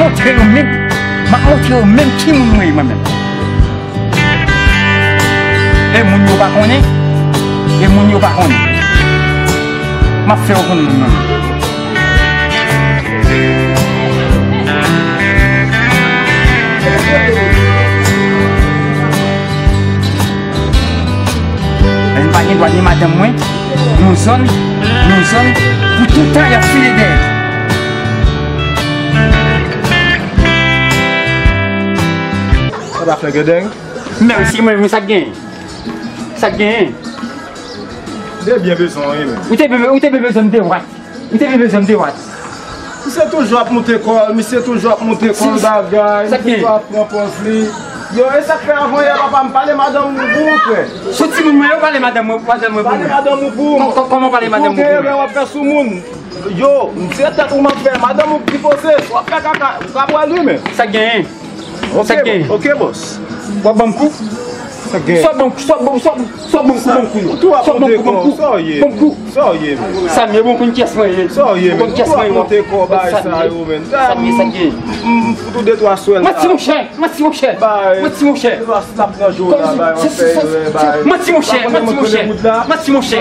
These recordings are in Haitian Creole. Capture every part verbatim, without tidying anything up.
Montre yo menm, m ap montre yo menm ki moun mwen ye mwen menm. E moun yo pa konnen, e moun yo pa konnen. M ap fè yo konn moun mwen menm. Men m pa gen dwa ni madanm mwen, yon zòn, yon zòn, pou toutan y ap file dèyè. Sa pa fè gèdèng? Mèsi, mwen, men sa k genyen? Sa k genyen? Debyen bezwen w, wi, men. Ou te byen, ou te byen bezwen m te wat. Ou te byen bezwen m te wat. Misye toujou ap moute kò l, misye toujou ap moute kò l bagay, misye toujou ap pran pòz li. Yo, e sa k fè avan yè, papa, m pale madanm ou pou ou, frè. Sou timoun mwen yo, pale madanm mwen, madanm mwen pou mwen. Pale madanm ou pou ou. Kò-, kò-, kòman pale madanm ou pou mwen? Ou fè erè w ap fè sou moun. Yo, m se tèt ou m ap fè. Madanm ou ki poze, w ap fè kaka, ou ka pral wi, men. Sa k genyen? Sa k genyen? Ok, bòs. W ap ban m kou? Sa k genyen? Sòt ban m, sòt ban m, sòt, sòt ban m kou, ban m kou. Ou tou ap moute kò w, sa w ye? Ban m kou. Sa w ye, men? Sa m ye, bon, konn kiyès mwen ye. Sa w ye, men? Ou tou ap moute kò w, bay sa yo, men. Sa m ye, sa k genyen? M, m, m fout ou de twa swèl la. Manti, monchè, manti, monchè. Bay, manti, monchè. De twa slap nan jou la, bay, w ap fè erè, bay. Manti, monchè, manti, monchè. Manti, monchè.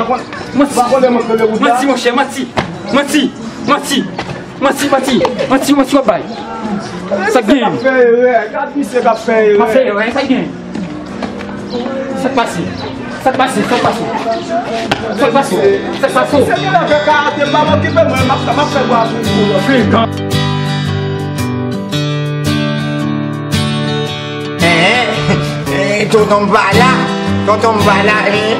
Manti, monchè, manti. Manti, manti, manti, manti, manti w ap bay. Sa k genyen? Gad misye k ap fè erè. M ap fè erè, sa k genyen? Sa k pase? Sa k pase? Sa k pase? Sa k pase? Sa k pase? Misye gen lè fè karate, m pa okipe mwen, m ap, m ap fè bwa pou ou. Frekan. Hein, hein, tonton m pa la, tonton m pa la, hein.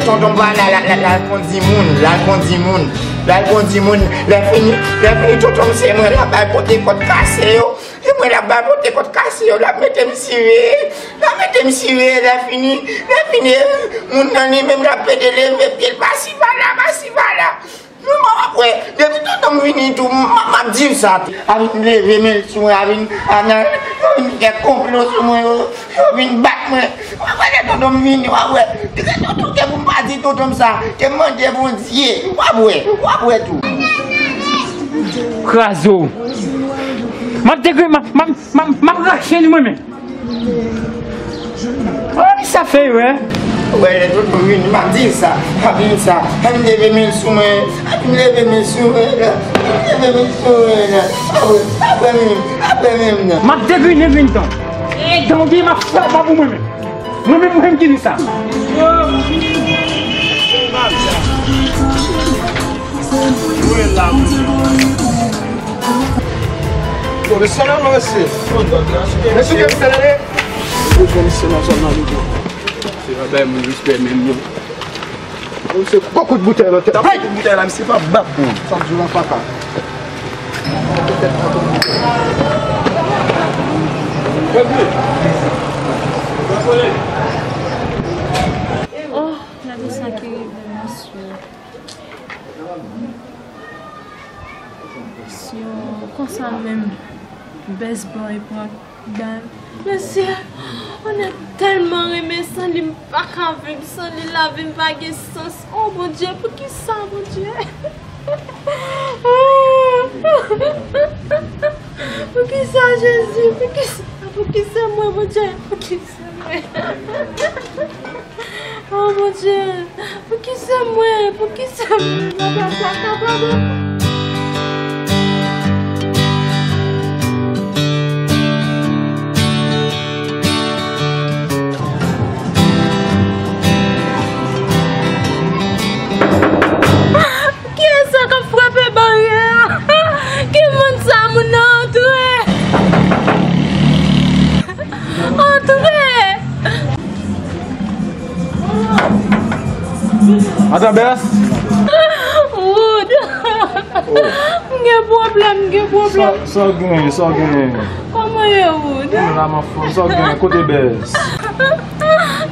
Tonton m pa la, l al kondi moun, l al kondi moun, l al kondi moun. Lè fini, lè fini, tonton m se mwen l ap bay pote kòt kase yo. Se mwen l ap bay pote kòt kase yo, l ap mete m sire, l ap mete m sire, lè fini, lè fini, moun nan li menm l ap pede leve pye l pasi pala, pasi pala. Manman, w ap wè, depi tonton m vini tou, m, m, m ap di w sa tou. A vin leve men l sou mwen, a vin, a nan, yo vin fè konplo sou mwen, yo, yo vin bat mwen. W ap wè lè tonton m vini, w ap wè. Depi tonton m, ke pou m pa di tonton m sa, ke m mande Bondye. W ap wè, w ap wè tou. Krazo. M ap degre, m ap, m ap, m ap, m ap rache li mwen menm. Ay, sa fè erè. Wè, lè tonton vini, m ap di l sa, m ap di l sa. Ann leve men l sou mwen, ann leve men l sou mwen, ann leve men l sou mwen. Apre, apre menm, apre menm nan. M ap degrennen vin tan. E dan w gen, m ap fè w pa pou mwen menm. Mwen menm, mwen menm ki di sa. Mwen la, mwen. Yo, mesye, non, non, mesye. Mesye, ke misye la ye? Ou jwenn misye nan zòn nan, li di. Se pa bay moun respè menm, non. Yo, misye, gwo kout boutèy nan tèt. Hey! Kout boutèy la, misye pa bat moun. Sa m di w la, papa. Oh, gade sa ki rive, mesye. Yo, konsa menm, best boy pran bal. Mesye, on a tèlman renmen san li, m pa ka viv san li, lavi m pa gen sans. Oh, Bondye, poukisa, Bondye? Poukisa, Jezi? Poukisa, poukisa mwen, Bondye? Poukisa mwen? Oh, Bondye, poukisa mwen? Poukisa mwen? Papa, sa kapab. Kiyès sa k ap frape baryè a? Ki moun sa, moun nan antre? Antre! Madan Bès? Wood! Oh. M gen pwoblèm, m gen pwoblèm. Sa, sa w genyen, sa w genyen? Kòman w ye, Wood? Mwen la, m anfòm. Sa w genyen? Kote Bès?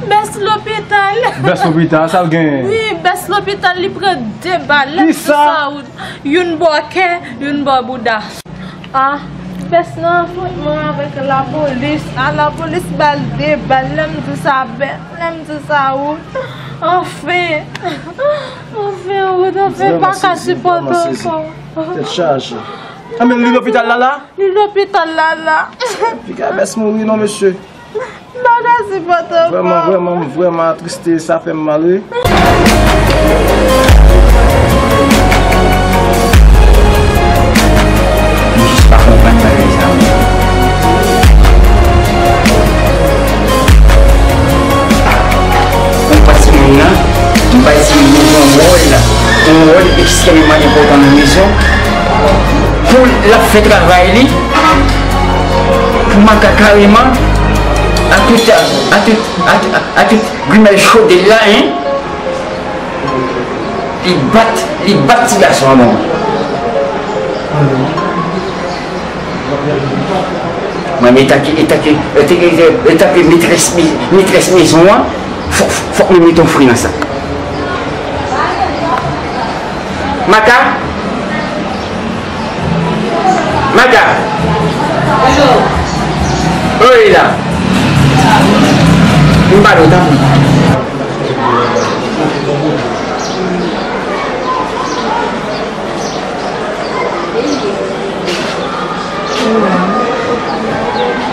Bès lopital. Bès lopital, sa l genyen? Wi, Bès lopital, li pran de bal. Lè m di sa, Wood. Youn bò kè, youn bò bouda. Ah, Bès nan afwontman avèk lapolis. Ah, lapolis ba l de bal. Lè m di sa, Bès, lè m di sa, Wood. Anfen. Anfen, Wood, anfen, m pa ka sipòte ankò. Tèt chaje. Anben, li lopital la la? Li lopital la la. Pikabès mouri non, mesye. M pa ka sipòte ankò. Vrèman, vrèman, m vrèman atriste, sa fè m mal, wi. M jis pa konprann bagay sa, mwen. Mwen pa timoun nan, m bay timoun nan yon wòl, yon wòl ekstrèmeman enpòtan nan mezon. Pou l ap fè travay li, pou Maka kareman, a tout, a tout, a tout, a tout grimèl chode l la, en, li bat, li bat ti gason an, bon. Mwen, etanke, etanke, etanke, etanke metrès, metrès mezon an, fòk, fòk nou mete yon fren nan sa. Maka? Maka? Oye la. M pale w, tanpri.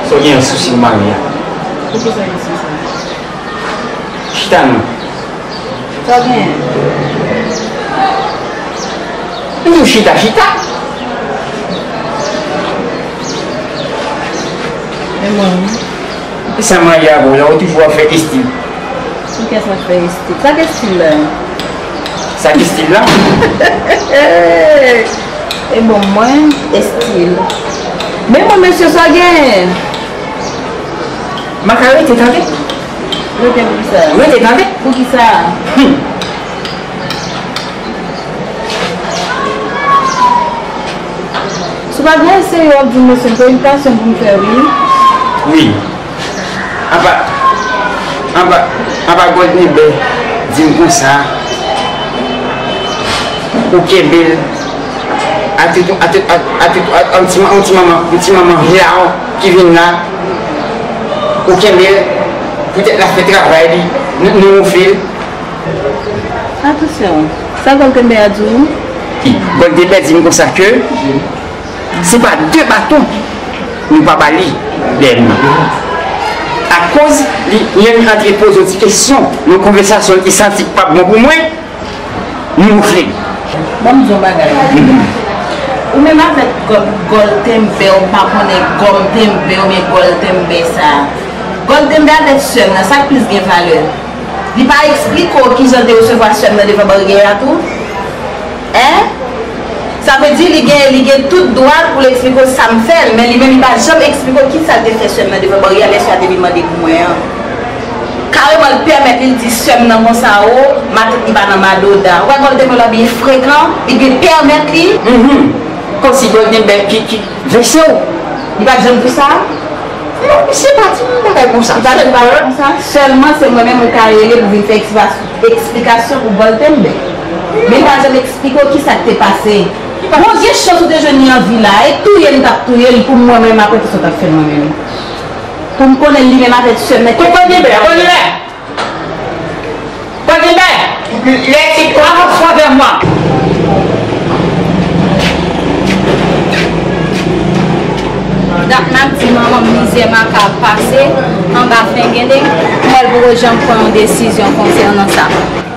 Sa w gen yon sousi pou mari a? Poukisa yon sousi? Chita non. Sa w genyen? M di w chita, chita. E mwen? E sa mari a ba w la, ou toujou ap fè estil. Poukisa m ap fè estil? Sa k estil la? Sa k estil la? E bon, mwen, estil. Men mwen, mesye, sa w genyen? Maka, rete tande. Rete poukisa? Rete tande. Poukisa? Hmm. Si w pa gen serye, w ap di m, mesye, m gen yon pasyon pou m fè, wi. Wi. Apa, apa, apa Golden Bear di m konsa, ou kenbe l, a tout, a tout, a, a tout, a, a, yon ti, yon ti manman, yon ti manman vyaw ki vin la, ou kenbe l, poutèt l ap fè travay li, nou, nou moufle l. Atansyon, sa Golden Bear di w? Golden Bear di m konsa ke se pa de baton nou pa ba li dèyè nou. Akoz li menm antre poze yon ti kesyon, yon konvèsasyon li santi k p ap bon pou mwen, nou moufle l. Ban m di w yon bagay. Mhm. Ou menm avèk gòl, gòl tenbè, ou pa konnen gòm tenbè oubyen gòl tenbè sa. Gòl tenbè avèk sè m nan, sa k plis gen valè? Li pa eksplike w kijan l te resevwa sè m nan devan baryè a tou? Hein? Sa vle di li gen, li gen tout dwa l pou l eksplike w sa m fè l, men li menm li pa janm eksplike w kisa l te fè sè m nan devan baryè a lè sè a te vin mande pou mwen an. Kareman l pèmèt li, l di sè m nan konsa, o, matant li pa nan madoda. Ou wè Golden Bear la byen frekan, li byen pèmèt li. Mhm. Kòmsi Golden Bear ki, ki vèse w. Li pa t janm di w sa? Non, misye pa di m bagay konsa. Li pa di w bagay konsa? Sèlman se mwen menm ou ka rele pou vin fè ekspas-, eksplikasyon pou Golden Bear. Men li pa janm eksplike w kisa k te pase. Bon, gen chans ou te jwenn li an vi la, e touye m t ap touye l pou mwen menm, apre kisa w t ap fè l mwen menm? Pou m konnen li menm avèk sè m nan ki... Golden Bear, Golden Bear! Golden Bear, lè se avans avè mwen. Dat m ap di manman m mizè Maka ap pase anba Flengendeng, m wè l poko janm pran yon desizyon konsènan sa.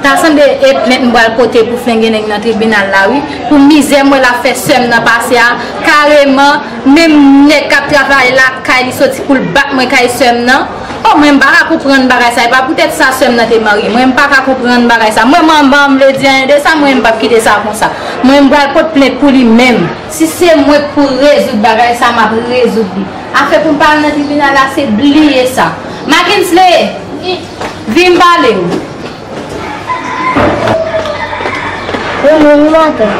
Ta sanble e plent m pral pote pou Flengendeng nan tribinal la wi, pou mizè m wè l ap fè sè m nan pase a, kareman, menm nèg k ap travay lakay li soti pou l bat mwen kay sè m nan. O, mwen m pa ka konprann bagay sa, e pa poutèt sa sè m nan te marye. Mwen m pa ka konprann bagay sa. Mwen manman m vle di anyen de sa, mwen m p ap kite sa konsa. Mwen m pral pot plent pou li menm. Si se mwen k pou rezoud bagay sa, m ap rezoud li. Afè pou m pa al nan tribinal la, se bliye sa. Mackensley, vin m pale w. Wi, wi, wi, maten.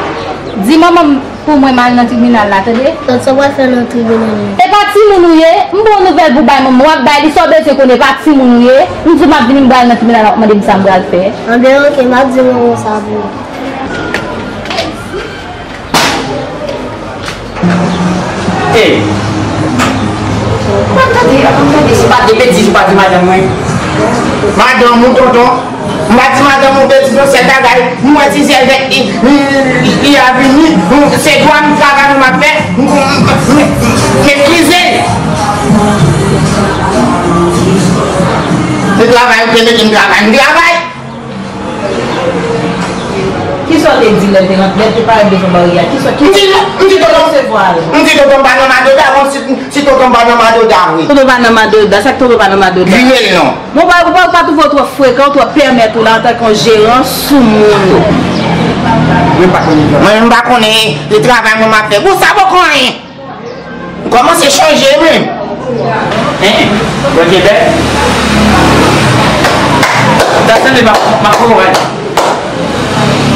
Di manman m pou mwen m al nan tribinal la, tande? Tant, sa w pral fè nan tribinal la? E pa timoun ou ye? M ba w nouvèl pou bay manman, w ap bay li sa w bezwen konnen, e pa timoun ou ye? M di w m ap vini, m pral nan tribinal, w ap mande m sa m pral fè. Anben, oke, m ap di manman sa pou ou. Ey! Apann tande, apann tande, se pa de betiz ou pa di madanm mwen. Madanm ou, tonton? M pa di madanm ou betiz, yon sèl bagay, m wè ti sèl fèt li, li, li, li a vini, se dwa m travay mwen m ap fè, m, m, m, m eskize l. Se travay ou te mete m travay, m travay. Kisa w te di lè te rant-, lè te parèt devan barye a? Kisa, ki, m di, m di tonton, resevwa l? M di tonton pa nan madoda, bon, si, si tonton pa nan madoda, wi. Tonton pa nan madoda, sa k tonton pa nan madoda? Vire l non. Bon, ou pa, ou pa, ou pa twouve w twò frekan, ou twò pèmèt ou la antanke yon jeran sou moun. Mwen pa konnen. Mwen menm pa konnen, e travay mwen m ap fè. Bon, sa poko anyen. M kòmanse chanje, wi. Hein, hein. Bon, Kebèk. Sa sanble ma, ma koray.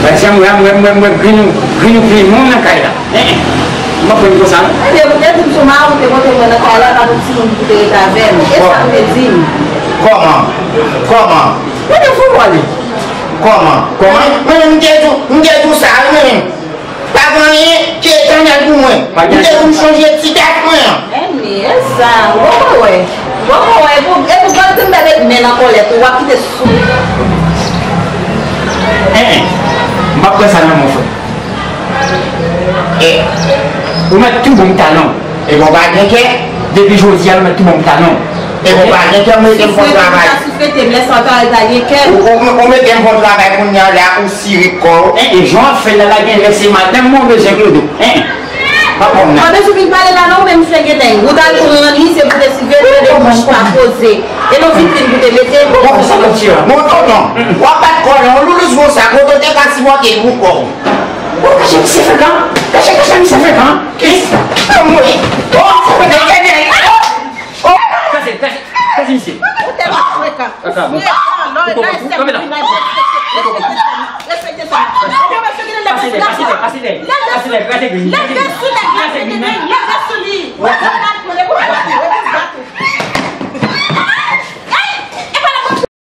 Paske mwen, mwen, mwen, mwen, grenn, grenn, grenn moun nan kay la. Hein, hein. M ap pran konsa, non? Ebyen, ou te di m sou mari w te monte mwen nan kay la, pa t yon timoun ki te ret avè m. E sa m te di m. Kòman? Kòman? Mwen te fou wale. Kòman? Kòman? Mwen menm, m te di w, m te di w sa, wi, mwen menm. Pa gen anyen ki etènèl pou mwen. M te di w m chanje ti tèt mwen an. Enmi, e sa, ou poko wè. Ou poko wè, e pou, e pou gad di m bèbè men nan kòlèt ou, w ap kite sou. Hein, hein. M p ap pran sa nan men w, frè. E, ou mèt tou bon m talon. E bon, pa gen kè. Depi jodi a, ou mèt tou bon m talon. E bon, pa gen kè, ou mete m fon travay. Souflete m, lè sa w ta al ta gen kè. Ou, ou, ou mete m fon travay kounye a la, ou sirip kò w. Hein, e jan w ap fè l la, la gen lè se madanm mwen w bezwen, Klodo. Hein, pa pran m nan. Mwen bezwen vin pale la non, ou menm fè gen nèg. Ou ta al pran li, se pou te siveye, de bouch pa poze. E non vitrin pou te mete. Bon, sa konn tire. Bon, tonton, w ap bat kò w nan yon loulous konsa, kote w te ka sipòte l pou kò w. Ou kache misye frekan? Kache, kache misye frekan? Kisa? Anmwey! Oh, sa mwen te tande! Oh! Kache, kache, kache misye. Ou tèlman frekan. Kaka, bon. Frekan, lò, lè se kanpe la. Respekte sa. Respekte sa. Pase lè, pase lè, pase lè. Pase lè, pase lè. Leve sou nèg la, leve sou li. Leve sou li.